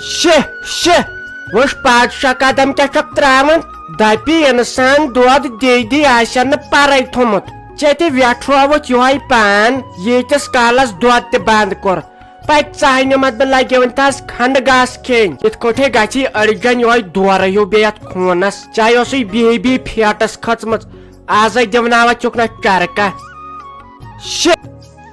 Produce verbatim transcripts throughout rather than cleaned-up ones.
شےٚ، شےٚ۔ وٕچھ، پادشاہ قدم کیٛاہ چھکھ تراوان؟ دپہِ، انسان دۄد دے دی آسن نہٕ پرے تھومُت۔ ژےٚ تہِ ویٹھرووُتھ یِہوے پان، ییٖتِس کالس دۄد تہِ بند کوٚر۔ پتہٕ ژاہہِ نِمت بہٕ لگیوٕنۍ تس کھنڈٕ گاسہٕ کھیٚنۍ۔ یِتھ کٲٹھۍ گژھی أڑجن یِہوے دورٕ ہیوٗ بیٚیہِ یتھ خوٗنس۔ چاہے اوسُے بِہِی بِہِی پھیٹس کھٔژمٕژ، آزے دِوناوتھ چھُکھ نہ چرکہ۔ شےٚ۔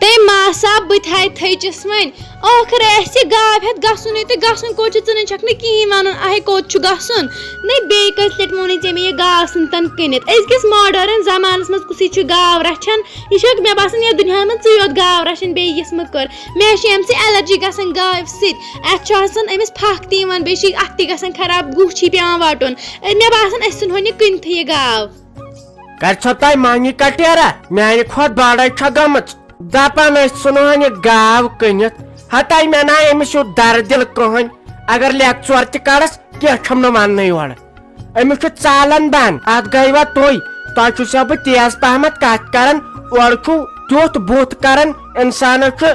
تٔمۍ ماسا بہٕ تہِ ہاے تھٔچِس وۄنۍ۔ ٲخٕر آسہِ گاو ہٮ۪تھ گژھُن تہٕ گژھُن کوٚت چھُ؟ ژٕ نَے چھَکھ نہٕ کِہیٖنۍ وَنُن، اَہَے کوٚت چھُ گژھُن؟ نَے بیٚیہِ کٔژِ لَٹہِ ووٚنُے ژےٚ مےٚ یہِ گاو ژھٕن تَن کٕنِتھ؟ أزکِس ماڈٲرٕن زمانَس منٛز کُسٕے چھُ گاو رَچھان؟ یہِ چھُ مےٚ باسان یَتھ دُنیاہَس منٛز ژٕے یوت گاو رَچھان، بیٚیہِ یِژھ مہٕ کٔر۔ مےٚ چھِ اَمہِ سۭتۍ allergy گژھان گاوِ سۭتۍ، اَتھ چھُ آسان أمِس پھَکھ تہِ یِوان، بیٚیہِ چھِ اَتھٕ تہِ گژھان خراب، گُہہ چھِ پٮ۪وان وَٹُن۔ مےٚ باسان أسۍ ژھٕنہون یہِ کٕنتھٕے یہِ گاو۔ کر ژھۄپہٕ تۄہہِ مانی کٹیرا، میانہِ کھۄتہٕ بڑے چھےٚ گٔمٕژ۔ دپان ٲسۍ ژھٕنہون یہِ گاو کٕنِتھ۔ ہتاے مےٚ نا أمِس ہیوٚت درٕ دِل کٕہٕنۍ۔ اگر لیٚکہٕ ژور تہِ کڑس، کینٛہہ چھُم نہٕ وننٕے اورٕ۔ أمِس چھُ ژالن بنٛد، اتھ گٔیوا تُہۍ؟ تۄہہِ چھُسا بہٕ تیز پہمتھ کتھ کران؟ اورٕ چھُو تیُتھ بُتھ کران، انسانس چھُ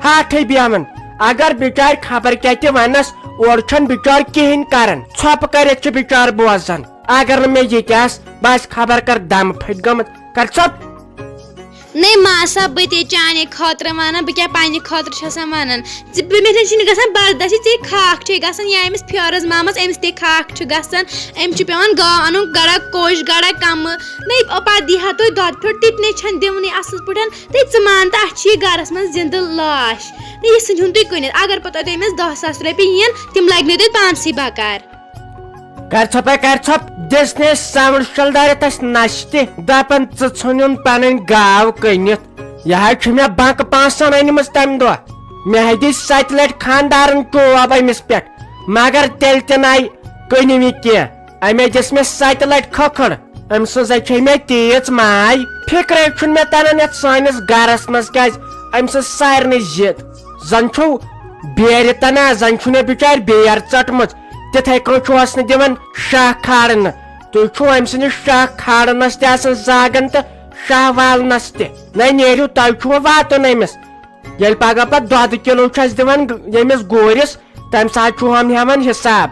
ہاٹھٕے بیہوان۔ اگر بچارِ خبر کیٛاہ تہِ ونس، اورٕ چھُنہٕ بچار کہیٖنۍ کران۔ ژھۄپہٕ کٔرِتھ چھُ بچار بوزان۔ اگر نہٕ مےٚ یہِ تہِ آسہِ، بہٕ آسہِ خبر کر دم پھٔٹۍ گٔمٕژ۔ کر ژھۄپ۔ نے ماسا، بہٕ تے چانے خٲطرٕ ونان، بہٕ کیٛاہ پننہِ خٲطرٕ چھسا ونان؟ ژٕ، بہٕ، مےٚ چھُنہٕ گژھان برداشٕے، ژےٚ خاکھ چھے گژھان یا أمِس پھیرس مامس، أمِس تے خاکھ چھُ گژھان، أمِس چھُ پٮ۪وان گاو انُن گڑا کوٚش، گڑا کمہٕ۔ نے، پتہٕ دی ہا تُہۍ دۄد پھیوٚر، تہِ تہِ نے چھنہٕ دِونٕے اصل پٲٹھۍ۔ تہٕ ژٕ مان تہٕ، اسہِ چھُ یہِ گرس منٛز زندٕ لاش۔ نے، یہِ ژھٕنہُن تُہۍ کٕنِتھ۔ اگر پتہٕ تۄہہِ أمِس دہ ساس رۄپیہِ یِن، تِم لگنو تۄہہِ پانسٕے بکار۔ کر ژھۄپے، کر ژھۄپ، دِژ نے ساوُنڈ شلدارِ تس نستہِ، دپان، ژٕ ژھٕنُن پنٕنۍ گاو کٕنِتھ۔ یہِ حظ چھُ مےٚ بنکہٕ پانسن أنمٕژ تمہِ دۄہ۔ مےٚ حظ دِتۍ ستہِ لٹہِ خاندارن چوب أمِس پٮ۪ٹھ، مگر تیٚلہِ تہِ نَے کٕنہِ مےٚ کینٛہہ۔ أمۍ دِژ مےٚ ستہِ لٹہِ کھکھٕر۔ أمۍ سٕنٛز ہے چھے مےٚ تیٖژ ماے۔ فِکرے چھُنہٕ مےٚ تران یتھ سٲنِس گرس منٛز کیازِ أمۍ سٕنٛز سارنٕے ضد۔ زن چھُو بیرِ تنا، زن چھُ مےٚ بچارِ بیر ژٔٹمٕژ۔ تِتھے کٔنۍ چھُہوس نہٕ دِوان شاہ کھالنہٕ۔ تُہۍ چھُو أمۍ سٕنٛدِس شاہ کھالنس تہِ آسان زاگن تہٕ شاہ والنس تہِ۔ نہ نیرِو، تۄہہِ چھُو واتُن أمِس۔ ییٚلہِ پگاہ پتہٕ دۄدٕ کِلوٗ چھُ اَسہِ دِوان ییٚمِس گوٗرِس، تَمہِ ساتہٕ چھُ ہم ہٮ۪وان حِساب۔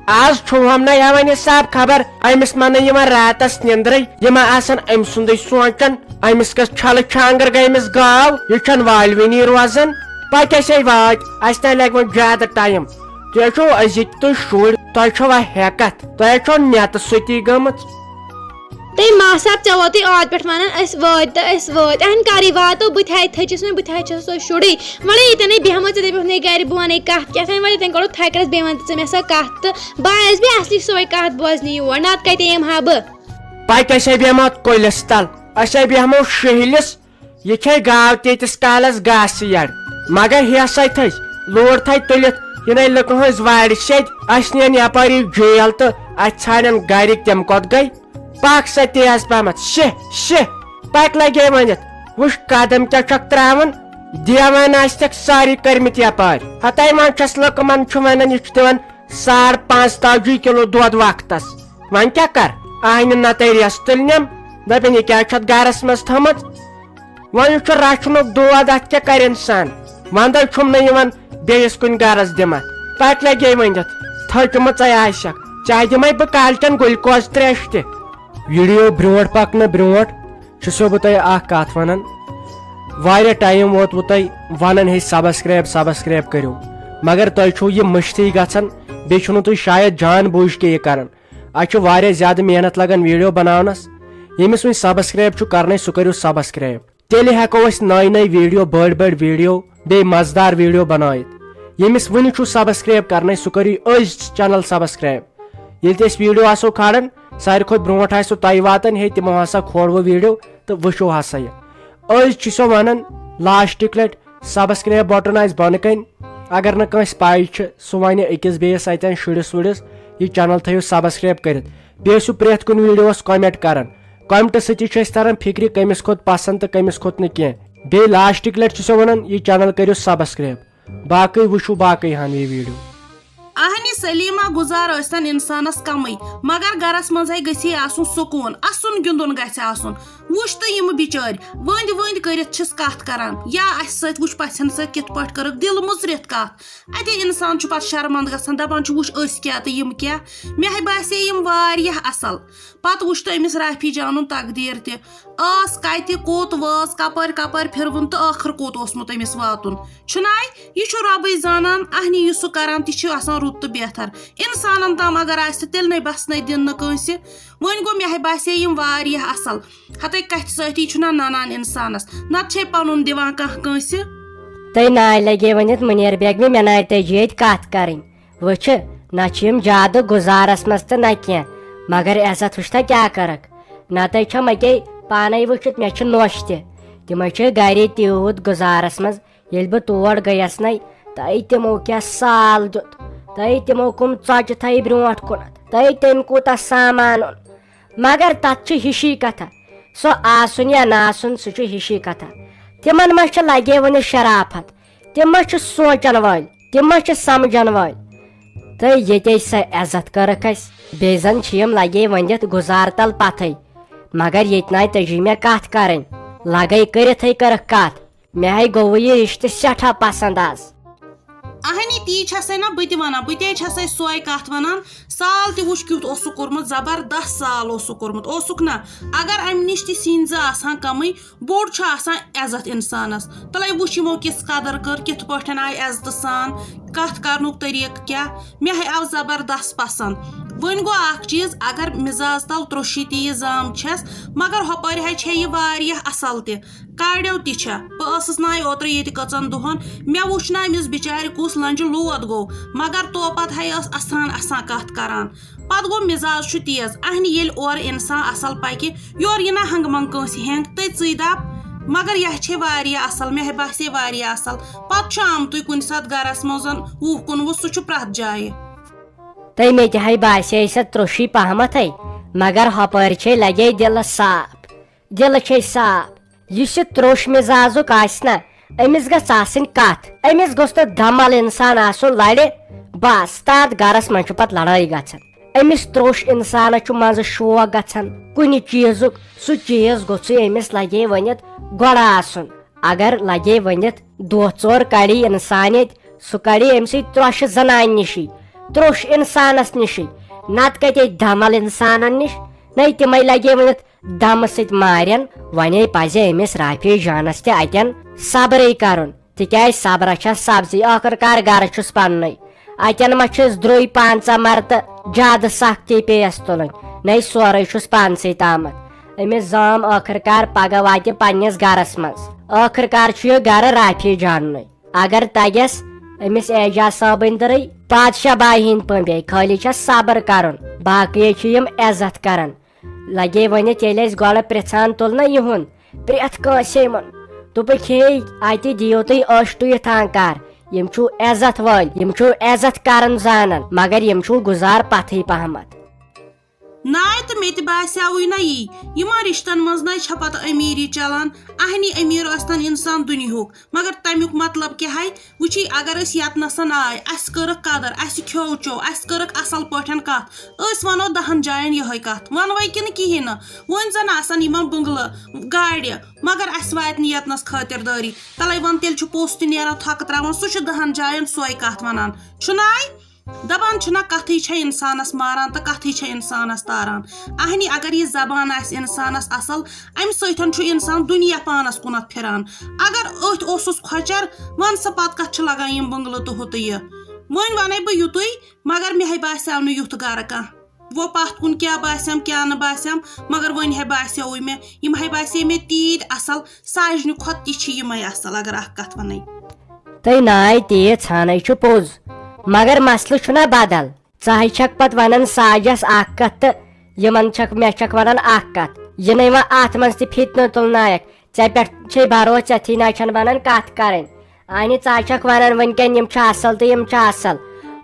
آز چھُ ہم نہ ہٮ۪وان حِساب، خبر أمِس ما نہ یِوان راتس نِندرٕے، یہِ ما آسان أمۍ سُنٛدٕے سونٛچان، أمِس کۄس چھلہٕ چھانٛگٕر گٔے أمِس گاو، یہِ چھَنہٕ والوٕنی روزان۔ پتہٕ اَسے واتہِ، اَسہِ تہِ لگہِ وۄنۍ زیادٕ ٹایم۔ تُہۍ چھِو أزِکۍ تُہۍ شُرۍ، تۄہہِ چھوا ہٮ۪کتھ، تۄہہِ چھو نٮ۪تہٕ سُتی گٔمٕژ۔ تٔمۍ ماسا، ژےٚ ووتُے اوت پٮ۪ٹھ ونان، أسۍ وٲتۍ تہٕ أسۍ وٲتۍ۔ اہن، کری واتو، بہٕ تہِ ہاے تھٔچِس وۄنۍ، بہٕ تہِ ہاے چھَس سۄ شُرٕے۔ وَلہٕ ییٚتٮ۪نٕے بیٚہمو، ژےٚ دَپیوتھ نے گرِ بہٕ وَنے کَتھ کیٛاہ تام، وَلہٕ ییٚتٮ۪ن کَڑو تھَکرَس، بیٚیہِ وَن تہٕ ژٕ مےٚ سۄ کَتھ تہٕ بہٕ آیَس بیٚیہِ اَصلی سۄے کَتھ بوزنہِ یور، نَتہٕ کَتہِ یِمہٕ ہا بہٕ؟ پَتہٕ أسۍ ہے بیٚہمو اَتھ کُلِس تَل، أسۍ ہے بیٚہمو شِہلِس، یہِ کھیٚیہِ گاو تہِ ییٖتِس کالَس گاسہٕ یَڑ، مگر ہیٚسَے تھٔج، لوٗر تھَے تُلِتھ، یہِ نَے لُکہٕ ہٕنٛز وارِ سیٚدِ، اَسہِ نِیَن یَپٲری جیل تہٕ اَسہِ ژھانڈن گَرِکۍ، تِم کوٚت گٔے؟ پکھ سا تیز پہمتھ، شےٚ، شےٚ، پکھ لگے ؤنِتھ۔ وٕچھ قدم کیٛاہ چھکھ تراوان، دیوان آسہِ تکھ ساری کٔرمٕتۍ یپارۍ۔ ہتاے وۄنۍ چھس لُکہٕ من چھُ ونان، یہِ چھُ دِوان ساڑ پانٛژھ تاجی کِلوٗ دۄد وقتس۔ وۄنۍ کیٛاہ کر؟ آہنہِ نتہٕ ریس تُلنٮ۪م، دپن، یہِ کیٛاہ چھتھ گرس منٛز تھٲمٕژ؟ وۄنۍ چھُ رچھنُک دود، اتھ کیٛاہ کرِ انسان؟ وندے چھُم نہٕ یِوان بیٚیِس کُنہِ غرض دِمتھ۔ پتہٕ لگے ؤنِتھ، تھٔچمٕژے آسٮ۪کھ، ژےٚ دِمے بہٕ کالچن گلوکوز تریش تہِ۔ ویڈیو برونٛٹھ پکنہٕ برونٛٹھ چھُسو بہٕ تۄہہِ اکھ کتھ ونان۔ واریاہ ٹایم ووتوٕ تۄہہِ ونان، ہے subscribe، subscribe کٔرِو، مگر تۄہہِ چھُو یہِ مٔشتھٕے گژھان، بیٚیہِ چھُو نہٕ تُہۍ شاید جان بوٗجھ کے یہِ کران۔ اتھ چھِ واریاہ زیادٕ محنت لگان ویڈیو بناونس۔ ییٚمِس وُنہِ subscribe چھُ کرنے، سُہ کٔرِو subscribe۔ تیٚلہِ ہٮ۪کو أسۍ نٔے نٔے ویڈیو، بٔڑۍ بٔڑۍ ویڈیو، بیٚیہِ مزٕدار ویڈیو بنٲیِتھ۔ ییٚمِس وُنہِ چھُو subscribe کرنے، سُہ کٔرِو أزۍ channel subscribe۔ ییٚلہِ تہِ أسۍ ویڈیو آسو کھالان، ساروی کھۄتہٕ برونٛٹھ آسِوٕ تۄہہِ واتان، ہے، تِمو ہسا کھولوٕ ویڈیو تہٕ وٕچھِو ہسا یہِ۔ أزۍ چھِ سو ونان، لاسٹٕکۍ لٹہِ subscribe button آسہِ بۄنہٕ کنہِ۔ اگر نہٕ کٲنٛسہِ پَے چھِ، سُہ وَنہِ أکِس بیٚیِس اَتٮ۪ن شُرِس وُرِس، یہِ channel تھٲیِو subscribe کٔرِتھ۔ بیٚیہِ ٲسِو پرٛٮ۪تھ کُنہِ ویڈیوَس comment کران۔ Commentہٕ سۭتی چھُ اَسہِ تران فِکرِ کٔمِس کھوٚت پسنٛد تہٕ کٔمِس کھوٚت نہٕ کینٛہہ۔ بیٚیہِ لاسٹٕکۍ لَٹہِ چھُسو وَنان، یہِ channel کٔرِو subscribe۔ باقٕے وٕچھِو باقٕے ہَن یہِ ویڈیو۔ اہنہِ سلیمہ گُزار ٲسۍتن انسانس کمٕے، مگر گرس منٛز ہے گژھی آسُن سکوٗن، اسُن گِنٛدُن گژھِ آسُن۔ وٕچھ تہٕ یِم بِچٲرۍ ؤنٛدۍ ؤنٛدۍ کٔرِتھ چھِس کتھ کران، یا اسہِ سۭتۍ وٕچھ پژھٮ۪ن سۭتۍ کِتھ پٲٹھۍ کٔرٕکھ دِل مُژرِتھ کتھ۔ اتے انسان چھُ پتہٕ شرمند گژھان، دپان چھُ، وٕچھ أسۍ کیٛاہ تہٕ یِم کیٛاہ۔ مےٚ ہے باسے یِم واریاہ اصل۔ پتہٕ وٕچھ تہٕ أمِس رافی جانُن تقدیٖر تہِ۔ ٲس کتہِ، کوٚت وٲژ، کپٲرۍ کپٲرۍ پھِروُن تہٕ ٲخٕر کوٚت اوسمُت أمِس واتُن۔ چھُنہ آے، یہِ چھُ رۄبٕے زانان، اہنہِ یُس سُہ کران تہِ چھُ آسان رُت تہٕ بہتر۔ انسانن تام اگر آسہِ تہٕ تیٚلہِ نے بس نے دِن نہٕ کٲنٛسہِ۔ وۄنۍ گوٚو، مےٚ ہے باسے یِم واریاہ اصل۔ ہتے کتھِ سۭتی چھُنہ ننان انسانس، نتہٕ چھے پنُن دِوان کانٛہہ کٲنٛسہِ۔ تہٕ ناے لگے ؤنِتھ منیر بیگمہِ، مےٚ ناے تٔجی ییٚتہِ کتھ کرٕنۍ۔ وٕچھِ، نہ چھِ یِم زیادٕ گُزارس منٛز تہٕ نہ کینٛہہ، مگر عزت وٕچھ تہ کیٛاہ کٔرٕکھ۔ نتہٕ چھم أکے پانے وٕچھِتھ، مےٚ چھِ نوٚش تہِ۔ تِمے چھِ گرے تیوٗت گُزارس منٛز، ییٚلہِ بہٕ تور گٔیس نے، تہٕ تِمو کیٛاہ سال دیُت، تہٕ تِمو کٕم ژۄچہِ تھایہِ برونٛٹھ کُنتھ، تہٕ تٔمۍ کوٗتاہ سامان اوٚن۔ مگر تتھ چھِ ہِشی کتھا، سُہ آسُن یا نہ آسُن، سُہ چھُ ہِشی کتھا۔ تِمن منٛز چھِ لگے وُنہِ شرافت، تِم ما چھِ سونٛچن وٲلۍ، تِم ما چھِ سمجھن وٲلۍ؟ تہٕ ییٚتے سۄ عزت کٔرٕکھ اَسہِ، بیٚیہِ زن چھِ یِم لگے ؤنِتھ گُزار تل پتھٕے۔ مگر ییٚتہِ ناے تٔجی مےٚ کتھ کرٕنۍ، لگے کٔرِتھٕے کٔرٕکھ کتھ۔ مےٚ ہے گوٚوٕ یہِ رشتہٕ سٮ۪ٹھاہ پسند از۔ اہنی، تی چھسے نا بہٕ تہِ ونان، بہٕ تے چھسے سۄے کتھ ونان۔ سال تہِ وٕچھ کیُتھ اوس سُہ کوٚرمُت، زبردست سال اوس سُہ کوٚرمُت، اوسُکھ نا؟ اگر امہِ نِش تہِ سِنۍ زٕ آسان کمٕے، بوٚڑ چھُ آسان عزت انسانس۔ تلے وٕچھ یِمو کِژھ قدر کٔر، کِتھ پٲٹھۍ آیہِ عزتہٕ سان، کتھ کرنُک طریٖقہٕ کیٛاہ۔ مےٚ ہے آو زبردست پسند۔ وۄنۍ گوٚو اکھ چیٖز، اگر مزاز تل ترٛوشی تہِ یہِ زام چھس، مگر ہۄپٲرۍ ہے چھے یہِ واریاہ اصل تہِ۔ کاڑیو تہِ چھےٚ۔ بہٕ ٲسٕس ناے اوترٕ ییٚتہِ کٔژن دۄہن، مےٚ وُچھ نہٕ أمِس بِچارِ کُس لنجہِ لود گوٚو، مگر توپتہٕ ہے ٲس اسان اسان کتھ کران۔ پتہٕ گوٚو مزاج چھُ تیز، اہنہِ ییٚلہِ اورٕ انسان اصل پکہِ، یورٕ یہِ نہ ہنگہٕ منگہٕ کٲنٛسہِ ہینگ تہٕ ژٕے دپ۔ مگر یہِ چھے واریاہ اصل، مےٚ ہے باسے واریاہ اصل۔ پتہٕ چھُ آمتُے کُنہِ ساتہٕ گرس منٛز وُہ کُنوُہ، سُہ چھُ پرٛٮ۪تھ جایہِ۔ تہٕ مےٚ تہِ ہے باسے سۄ ترٛوشی پہمتھے، مگر ہۄپٲرۍ چھے لگے دِلس صاف۔ دِلہٕ چھے صاف۔ یُس یہِ تروٚش مِزازُک آسہِ نا، أمِس گژھِ آسٕنۍ کتھ۔ أمِس گوٚژھ نہٕ دمل انسان آسُن لرِ۔ بس، تتھ گرس منٛز چھُ پتہٕ لڑٲے گژھان۔ أمِس تروٚش انسانس چھُ منٛزٕ شوق گژھان کُنہِ چیٖزُک، سُہ چیٖز گوٚژھُے أمِس لگے ؤنِتھ گۄڈٕ آسُن۔ اگر لگے ؤنِتھ دۄہ ژور کڑِ انسان ییٚتہِ، سُہ کڑِ أمۍ سٕے ترٛوشہِ زنانہِ نِشی، تروٚش انسانس نِشی، نتہٕ کتہِ دمل انسانن نِش؟ نے تِمے لگے ؤنِتھ دمہٕ سۭتۍ مارن۔ ونے پزِ أمِس رافی جانس تہِ اتٮ۪ن صبرے کرُن، تِکیازِ صبرس چھےٚ سبزی، ٲخٕر کار گرٕ چھُس پننُے۔ اتٮ۪ن ما چھِس درٛوے پانژہ مرتہٕ زیادٕ سختی پیٚیس تُلٕنۍ، نے سورُے چھُس پانسٕے تامتھ۔ أمِس زام ٲخٕر کار پگاہ واتہِ پننِس گرس منٛز، ٲخٕر کار چھُ یہِ گرٕ رافی جاننُے۔ اگر تگٮ۪س أمِس اعجاز صٲبٕنۍ دٕرٕے بادشاہ باے ہٕنٛدۍ پٲٹھۍ، بیٚیہِ خٲلی چھس صبر کرُن، باقٕے چھِ یِم عزت کران۔ لگے ؤنِتھ ییٚلہِ أسۍ گۄڈٕ پرژھان تُل نہ یِہُنٛد، پرٛٮ۪تھ کٲنٛسہِ یِمن دوٚپُکھ، ہے، اتہِ دِیِو تُہۍ ٲشٹُے تھان کر، یِم چھِو عزت وٲلۍ، یِم چھِو عزت کران زانان، مگر یِم چھِو گُزار پتھٕے پہمتھ۔ ناے تہٕ مےٚ تہِ باسیٛاوٕے نہ یی، یِمن رِشتن منٛز نَے چھےٚ پتہٕ أمیٖری چلان۔ اہنی أمیٖر ٲسۍتن اِنسان دُنیہُک، مگر تَمیُک مطلب کیٛاہ ہے؟ وٕچھی، اگر أسۍ یتنسن آے، اَسہِ کٔرٕکھ قدر، اَسہِ کھیوٚو چیوٚو، اَسہِ کٔرٕکھ اصل پٲٹھۍ کتھ، أسۍ ونو دہن جاین یِہوٚے کتھ، ونوے کِنہٕ کِہیٖنۍ نہٕ؟ وۄنۍ زن آسن یِمن بنگلہٕ، گاڑِ، مگر اَسہِ واتہِ نہٕ یتنس خٲطردٲری۔ تلے ون، تیٚلہِ چھُ پوٚژھ تہِ نیران تھۄکہٕ تراوان، سُہ چھُ دہن جاین سۄے کتھ ونان، چھُنہ آے؟ دپان چھِنہ، کتھٕے چھےٚ انسانس ماران تہٕ کتھٕے چھےٚ انسانس تاران۔ اہنی اگر یہِ زبان آسہِ انسانس اصل، امہِ سۭتۍ چھُ انسان دُنیا پانس کُنتھ پھران۔ اگر أتھۍ اوسُس کھۄچر، ون سا پتہٕ کتھ چھِ لگان یِم بنگلہٕ تہٕ ہُہ تہٕ یہِ۔ وۄنۍ ونَے بہٕ یُتُے، مگر مےٚ ہے باسیٛاو نہٕ یُتھ گرٕ کانٛہہ۔ وۄنۍ پتھ کُن کیٛاہ باسیم، کیٛاہ نہٕ باسیم، مگر وۄنۍ ہے باسیووُے مےٚ، یِم ہے باسے مےٚ تیٖتۍ اصل، ساجنہِ کھۄتہٕ تہِ چھِ یِمے اصل، اگر اکھ کتھ ونَے۔ تہٕ ناے تیٖژ ہنٕے چھُ پوٚز، مگر مسلہٕ چھُنہ بدل۔ ژٕ ہے چھکھ پتہٕ ونان ساجس اکھ کتھ تہٕ یِمن چھکھ، مےٚ چھکھ ونان اکھ کتھ۔ یہِ نے وۄنۍ اتھ منٛز تہِ فتنہٕ تُلنایکھ۔ ژےٚ پٮ۪ٹھ چھے بھروسہٕ، ژےٚ تھی نہ چھَنہٕ بنان کتھ کرٕنۍ۔ اہنہِ، ژٕ ہا چھکھ ونان وٕنکٮ۪ن یِم چھِ اصل تہٕ یِم چھِ اصل۔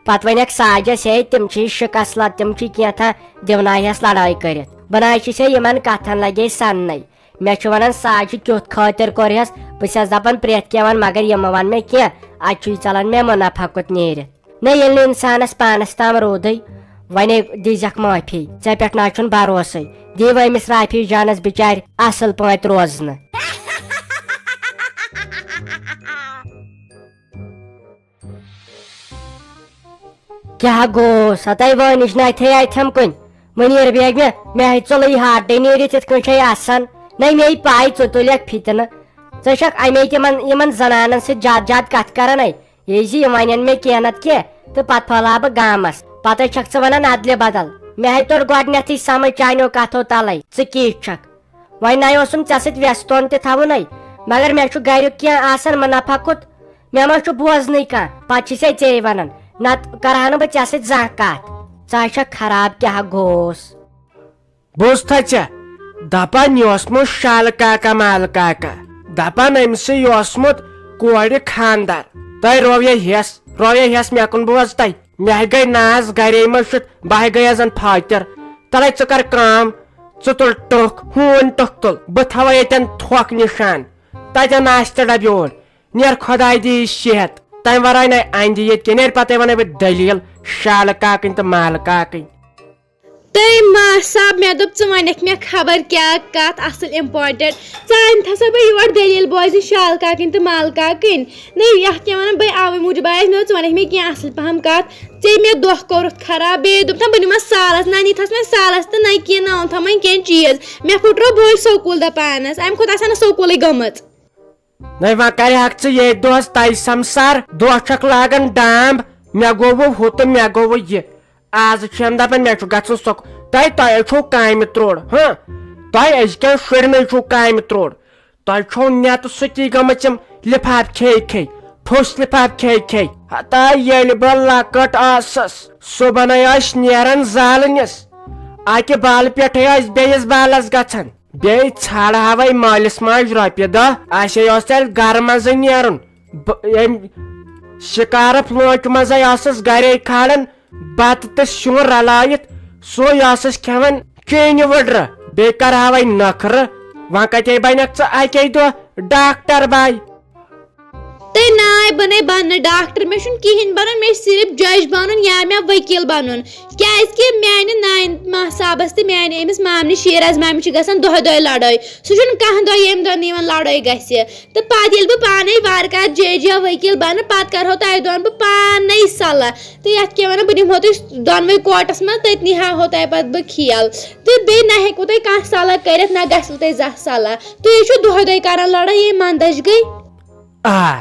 پتہٕ ونکھ ساجس، ہے، تِم چھِ شکست لد، تِم چھِ کینٛہہ تھا دِونایس لڑٲے کٔرِتھ۔ بہٕ نہ چھِ ژےٚ یِمن کتھن لگے سننٕے۔ مےٚ چھُ ونان ساجہِ کیُتھ خٲطر کوٚرہس، بہٕ چھَس دپان پرٛٮ۪تھ کینٛہہ ون، مگر یِم ون مےٚ کینٛہہ، اتہِ چھُے ژلان مےٚ منافع کوٚت نیٖرِتھ۔ نہ، ییٚلہِ نہٕ اِنسانَس پانَس تام روٗدٕے، وۄنۍ دیٖزٮ۪کھ معٲفی۔ ژےٚ پٮ۪ٹھ نہ چھُنہٕ بھروسَے۔ دِیِو أمِس رافی جانَس بِچارِ اَصٕل پٲٹھۍ روزنہٕ۔ کیٛاہ گوٚو؟ سۄ تۄہہِ وٲنِج نہ اَتھے اَتھٮ۪م کُنہِ۔ مُنیٖر بیگمہِ، مےٚ ہے ژوٚلُے ہاٹٕے نیٖرِتھ یِتھ کٔنۍ چھے آسان۔ نَے مے پَے ژٕ تُلٮ۪کھ فِتنہٕ۔ ژٕ چھَکھ اَمے تِمَن، یِمَن زَنانَن سۭتۍ زیادٕ زیادٕ کَتھ کَران ہے۔ یہِ زِ یِم وَنن مےٚ کینٛہہ نَتہٕ کینٛہہ تہٕ پَتہٕ پھٲلاو بہٕ گامَس۔ پَتَے چھَکھ ژٕ وَنان اَدلہِ بدل۔ مےٚ ہے توٚر گۄڈٕنٮ۪تھٕے سَمٕجھ چانیو کَتھو تَلَے، ژٕ کِژھ چھَکھ۔ وۄنۍ نَے اوسُم ژےٚ سۭتۍ وٮ۪ستون تہِ تھاوُن ہے، مگر مےٚ چھُ گَریُک کینٛہہ آسان مُنافع کُت۔ مےٚ ما چھُ بوزنٕے کانٛہہ، پتہٕ چھِ ژےٚ ژے ونان، نتہٕ کرٕ ہا نہٕ بہٕ ژےٚ سۭتۍ زانٛہہ کتھ۔ ژٕ ہا چھکھ خراب، کیٛاہ گوٚوس؟ بوزتھا ژےٚ؟ دپان یہِ اوسمُت شالہٕ کاکا مالہٕ کاکا، دپان أمۍ سٕے اوسمُت کورِ خاندر۔ تۄہہِ رویے ہٮ۪س، رویے ہٮ۪س مےٚ کُن بوز تۄہہِ۔ مےٚ گٔے ناز گرے مٔشِتھ، بہٕ گٔیس زن فاتر۔ تلے ژٕ کر کٲم، ژٕ تُل ٹٕکھ، ہوٗنۍ ٹٕکھ تُل، بہٕ تھاوے ییٚتٮ۪ن تھۄکھ نِشان۔ تتٮ۪ن آسہِ تہٕ ڈبیول۔ نیر خۄداے دِیہِ صحت۔ تمہِ ورٲے نے اندِ ییٚتہِ کینٛہہ۔ نیر پتے ونَے بہٕ دٔلیٖل شالہٕ کاکٕنۍ تہٕ مالہٕ کاکٕنۍ۔ تٔمۍ ما صاحب، مےٚ دوٚپ، ژٕ وَنکھ مےٚ خبر کیٛاہ کَتھ اَصٕل important۔ ژٕ أنۍ تھَسا بہٕ یور دٔلیٖل بوزنہِ شالہٕ کاکٕنۍ تہٕ مالہٕ کاکٕنۍ۔ نہ، یَتھ کیٛاہ وَنان، بہٕ اَوَے موٗجوٗب آیَس، مےٚ دوٚپ، ژٕ وَنکھ مےٚ کینٛہہ اَصٕل پَہَم کَتھ۔ ژےٚ مےٚ دۄہ کوٚرُتھ خراب، بیٚیہِ دوٚپتھَم بہٕ نِمَس سالَس، نہ نِتھَس مےٚ سالَس تہٕ نہ کینٛہہ، نہ اوٚنتھَم وۄنۍ کینٛہہ چیٖز۔ مےٚ پھُٹرو بوے سکوٗل دَپانَس، اَمہِ کھۄتہٕ آسہِ ہا نہٕ سکوٗلٕے گٔمٕژ۔ نَے وۄنۍ کَرِ ہاکھ ژٕ ییٚتھۍ دۄہَس تَے سَمسار، دۄہ چھَکھ لاگان ڈامب، مےٚ گوٚو وۄنۍ ہُہ تہٕ مےٚ گوٚو وۄنۍ یہِ۔ آز چھِ یِم دَپان مےٚ چھُ گژھُن سکوٗل۔ تۄہہِ، تۄہہِ چھُو کامہِ ترٛوڑ، ہاں؟ تۄہہِ أزکٮ۪ن شُرٮ۪نٕے چھُو کامہِ ترٛوڑ۔ تۄہہِ چھو نٮ۪تہٕ سُتی گٔمٕژ یِم لِفاف کھے کھے، ٹھوٚس لِفاف کھے کھے۔ ہتا ییٚلہِ بہٕ لۄکٕٹ ٲسٕس، صُبحَنَے ٲسۍ نیران زالنِس۔ اَکہِ بالہٕ پٮ۪ٹھَے ٲسۍ بیٚیِس بالَس گژھان۔ بیٚیہِ ژھانڈہاوے مٲلِس ماجہِ رۄپیہِ دہ، اسے اوس تیٚلہِ گرٕ منٛزٕے نیرُن۔ بہٕ ییٚمہِ شِکارُک لونٛچہِ منٛزٕے ٲسٕس گرے کھالان بتہٕ تہٕ سیُن رلٲیِتھ، سُے ٲسٕس کھٮ۪وان چینہِ وٕڈرٕ۔ بیٚیہِ کرہاوے نخرٕ، وۄنۍ کتے بنکھ ژٕ اکے دۄہ ڈاکٹر باے؟ تہٕ ناے بنے بنہٕ ڈاکٹر، مےٚ چھُنہٕ کِہیٖنۍ بنُن، مےٚ چھُ صرف جج بنُن یا مےٚ ؤکیٖل بنُن۔ کیازِ کہِ میانہِ نانہِ ما صاحبس تہٕ میانہِ أمِس مامنہِ شیراز مامہِ چھِ گژھان دۄہے دۄہے لڑٲے۔ سُہ چھُنہٕ کانٛہہ دۄہ ییٚمہِ دۄہ نہٕ یِمن لڑٲے گژھِ۔ تہٕ پتہٕ ییٚلہِ بہٕ پانے وارٕ کارٕ جج یا ؤکیٖل بنہٕ، پتہٕ کرہو تۄہہِ دۄن بہٕ پانے صلاح۔ تہٕ یتھ کیٛاہ ونان، بہٕ نِمہو تُہۍ دۄنوے کورٹس منٛز، تٔتنی ہاوہو تۄہہِ پتہٕ بہٕ کھیل۔ تہٕ بیٚیہِ نہ ہیٚکوٕ تُہۍ کانٛہہ صلاح کٔرِتھ، نہ گژھوٕ تۄہہِ زانٛہہ صلاح۔ تُہۍ چھِو دۄہے دۄہے کران لڑٲے، ییٚمہِ منٛدچھ گٔے۔ آ،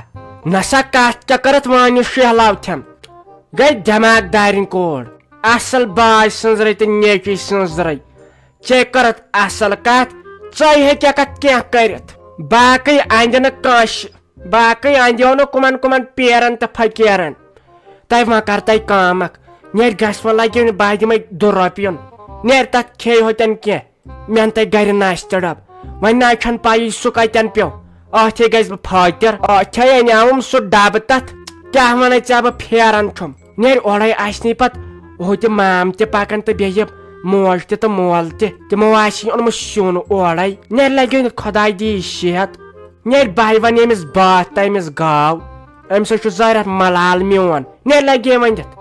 نسا کتھ کیٛاہ کٔرٕتھ وٲنِو شیہلاو تھٮ۪م۔ گٔے دٮ۪ماغ دارِنۍ کور۔ اصل باے سٕنٛزرے تہٕ نیچی سٕنٛزرے۔ ژےٚ کٔرٕتھ اصل کتھ، ژے ہیٚککھ کینٛہہ کٔرِتھ۔ باقٕے اندِ نہٕ کٲنٛسہِ، باقٕے اندیو نہٕ کُمن کُمن پیرن تہٕ فقیرن۔ تۄہہِ وۄنۍ کر تۄہہِ کٲم اکھ، نیرِ گژھِ وۄنۍ لگہِ نہٕ بہٕ دِمے دُ رۄپیُن۔ نیرِ تتھ کھیٚیہِ ہوتٮ۪ن کینٛہہ۔ مےٚ نہٕ تۄہہِ گرِ ناشتہٕ ڈبہٕ۔ وۄنۍ نہ چھَنہٕ پَیی سُہ کَتٮ۪ن پیوٚو۔ ٲتھے گٔیَس بہٕ فٲطر۔ ٲتھے اَنیاوُم سُہ ڈبہٕ تَتھ۔ کیٛاہ وَنَے ژےٚ بہٕ پھیران چھُم۔ نیرِ اورَے آسہِ نہٕ پَتہٕ ہُہ تہِ مام تہِ پَکان تہٕ بیٚیہِ موج تہِ تہٕ مول تہِ۔ تِمو آسہِ اوٚنمُت سیُن اورَے۔ نیرِ لَگیو نہٕ خۄداے دی صحت۔ نیرِ بہٕ وَنہٕ ییٚمِس باتھ تہٕ أمِس گاو۔ أمِس حظ چھُ ظٲہِر اَتھ ملال میون۔ نیرِ لَگے وۄنۍ دِتھ۔